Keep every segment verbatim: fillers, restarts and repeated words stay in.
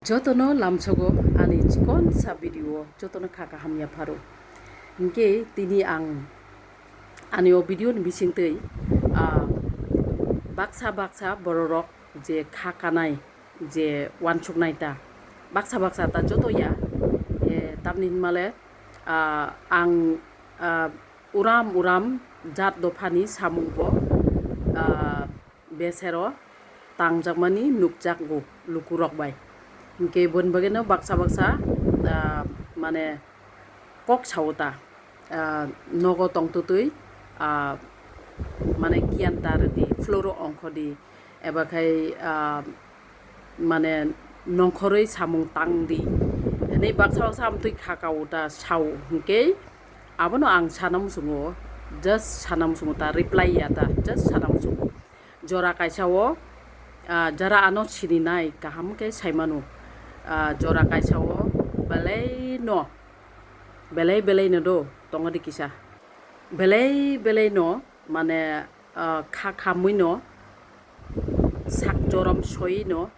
Jotono lamsogo ani chikonsa video o jotono kha kaham yapharo. Hinkhe tini ang ani o video ni bisingtwi, ah, baksa baksa bororok je kha kanai je wansuknai ta, baksa baksa ta joto ya, eh, tamni hinmale, ah, ang, ah, uram uram jat dophani samung bo, ah, besero tangjakmani nukjakgo lukurok bai. Hinkhe boni bagwino baksa baksa, ah, mane kok sao ta, ah, nogo tongtwtwi, ah, mane giyan ta rwdi, floor-o ongkhordi, eba khai, ah, mane nongkhorwi samung tangdi hinwi baksa baksa amtwi kha kao ta sao. Hinkhe abono ang sana muchungo, just sana muchungo ta, reply ya ta, just sana muchungo. Jora kaisa o, ah, jara ano sininai kaham khe saimano. Ah, jora kaisa o belai no, belai belai no do tongo di kisa. Belai belai no mane, ah, kha khamwi no sak jorom soi no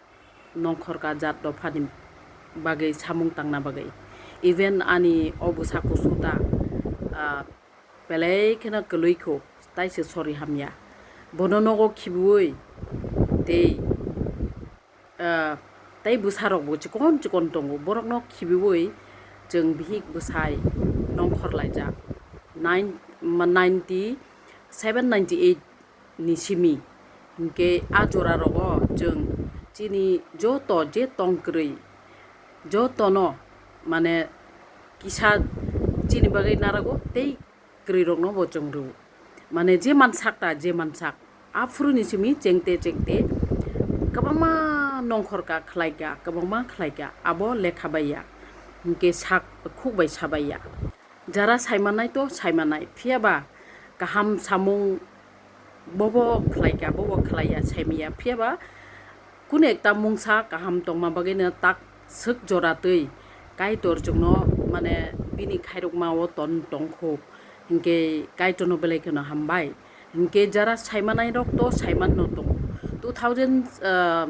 nongkhor ka jat dophani bagwi samung tangna bagwi. Even ani o bwsa kusu ta, ah, belai kheno kwlwi kho, tai se sori hamya. Bono nogo khibiui tei, ah, tei bwsarokbo chikon chikon tongo. Borokno khibiui chwng bihik bwsai nongkhor laijak. Nine, ma, ninety seven, ninety eight ni simi. Hinkhe a jora rogo chwng chini joto je tong kwrwi, jotono mane kisa chini bagwi narago tei kwrwi rokno bo chwng rwo. Mane je mansak ta, je mansak. Aphuru ni simi chengte chengte kwbangma nongkhor ka khlai ka, kwbangma khlai ka, abo lekha bai ya. Hinkhe sak khuk bai sa bai ya. Jara saimanai to saimanai, phiya ba kaham samung bobo khlai ka, bobo khlai ya, saimaya, phiya ba kunu ekta mungsa kaham tongma bagwino tak swk jora twi Kaitor chwngno mane bini khairokma o ton tongkho, hinkhe Kaitorno belai kheno hambai. Hinkhe jara saimanai rok to saimanno tongo. Two thousand, ah,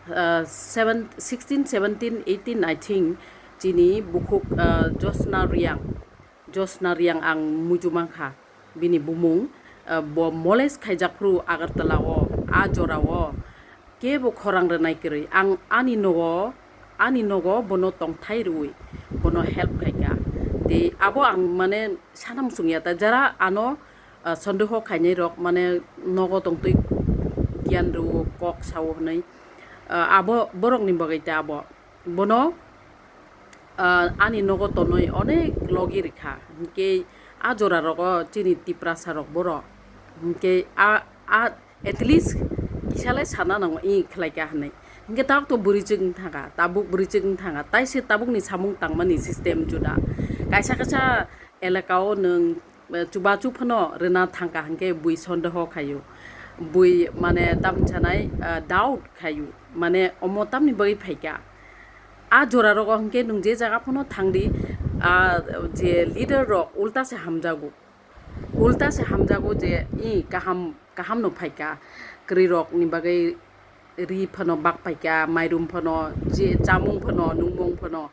ah, seven, sixteen, seventeen, eighteen, I think, chini bukhuk, ah, Josna Riang, Josna Riang ang muitu mankha, bini bumung, ah, bo molest khaijak phuru Agartala o, a jora o kebo khorang rwnai kwrwi. Ang ani nogo, ani nogo bono tongthai rwui, bono help khaikha. Tei abo ang mane sana muchung ya ta, jara ano, ah, sondeho khainai rok mane nogo tongtwi giyan rwo, kok sao hwnwi, ah, abo borokni bagwi ta abo. Bono, ah, ani nogo tonwi onek logi rikha, hinkhe a jora rogo chini Tiprasa rok borok, hinkhe a, a, at least kisa le sana nango, i khlai kha hinwi. Hinkhe tabuk to bwrwi chwk wng thangkha, tabuk bwrwi chwk wng thangkha, tai se tabukni samung tangmani system juda. Kaisa kaisa elaka o nwng, eh, chubachu phano rwna thangkha hinkhe bui sondeho khaio. Bui mane tamni sanai, eh, doubt khaio. Mane omo tamni bagwi phaikha. A jora rogo hinkhe nwng je jaga phano thangdi, ah, je leader rok ulta se hamjago. Ulta se hamjago je i kaham, kaham no phaikha. Kwrwi rok ni bagwi ri phano bak phaikha, mairum phano, je chamung phano, nungmung phano.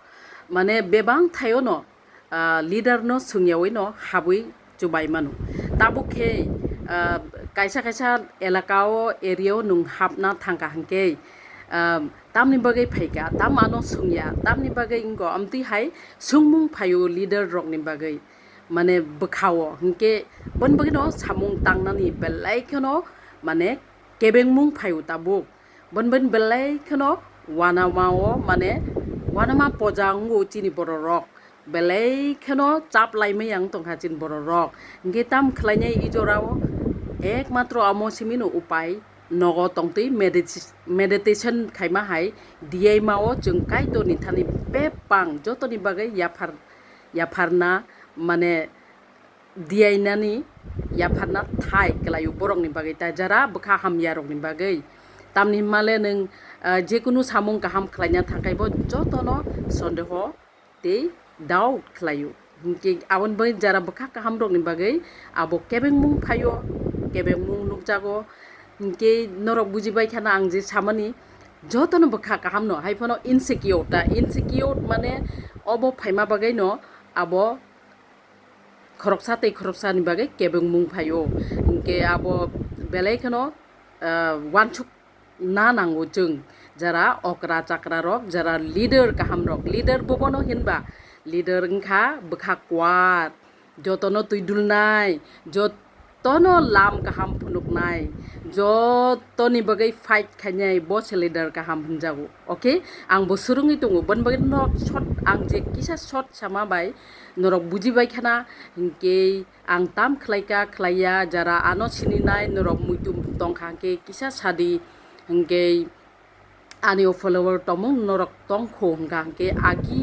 Mane bebang thaio no, ah, leader no swngyaui no habwi chubai mano. Tabuk khe, ah, kaisa kaisa elaka o, area o nwng hapna thangkha hinkhe, ah, tamni bagwi phaikha, tam ano swngya, tamni bagwi wngkha, amtwi hai swngmung phaio leader rok ni bagwi, mane bwkha o, hinkhe boni bagwi no samung tangnani belai kheno mane kebengmung phaio tabuk. Boni boni belai kheno wanama o, mane wanama poja wngo chini bororok. Belai kheno chap laimai ang tongkha chini bororok. Hinkhe tam khlainai i jorao ekmatro amo simino upai nogo tongtwi medit-, meditation khaima hai diyaima o chwng Kaitorni thani bebak jotoni bagwi yaphar, yapharna mane diyainani yapharna thai kwlaio borokni bagwi, ta jara bwkha hamya rokni bagwi. Tamni hwnmale nwng, ah, jekunu samung kaham khlaina thangkhai bo jotono sondeho tei doubt khlaio. Hinkhe aboni bagwi jara bwkha kaham rokni bagwi abo kebengmung phaio, kebengmung nukjago. Hinkhe norok bujibai khana ang je samani, Jotono bwkha kahamno, hai phano insecure ta, insecure mane obo phaima bagwino abo khoroksa tei khoroksani bagwi kebengmung phaio. Hinkhe abo belai kheno, ah, uansuk na nango chwng, jara okra chakra rok, jara leader kaham rok, leader bobono hinba, leader wngkha bwkha kwar, jotono twi dulnai, jotono lam kaham phunuknai, jotoni bagwi fight khainai, bo se leader kaham hinjago. Okay, ang bo swrwngwi tongo, boni bagwi norok short, ang je kisa short sama bai norok bujibai khana, hinkhe ang tam khlaika khlaiya, jara ano sininai norok muitu tongkha hinkhe kisa sadi, hinkhe ani o follower tongmung norok tongkho hwnkha hinkhe agi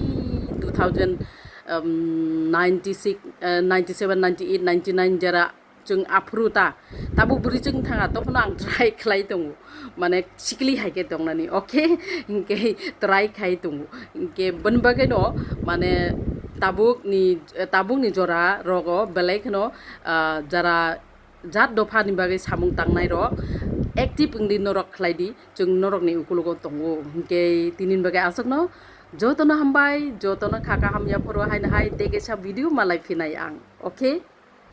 two thousand, um, ninety six, eh, ninety seven, ninety eight, ninety nine jera chwng aphuru ta, tabuk bwrwi chwng thanga, tophano ang try khlai tongo, mane sikli hai khe tongnani, okay, hinkhe try khai tongo, hinkhe boni bagwino mane tabukni, tabukni jora rogo belai kheno, ah, jara jat dophani bagwi samung tangnai rok active wngdi norok khlai di, chwng norokni ukulugo tongo. Hinkhe tinini bagwi aswkno jotono hambai, jotono kha kaham yaphoro haino hai tei kaisa video malai phinai ang, okay?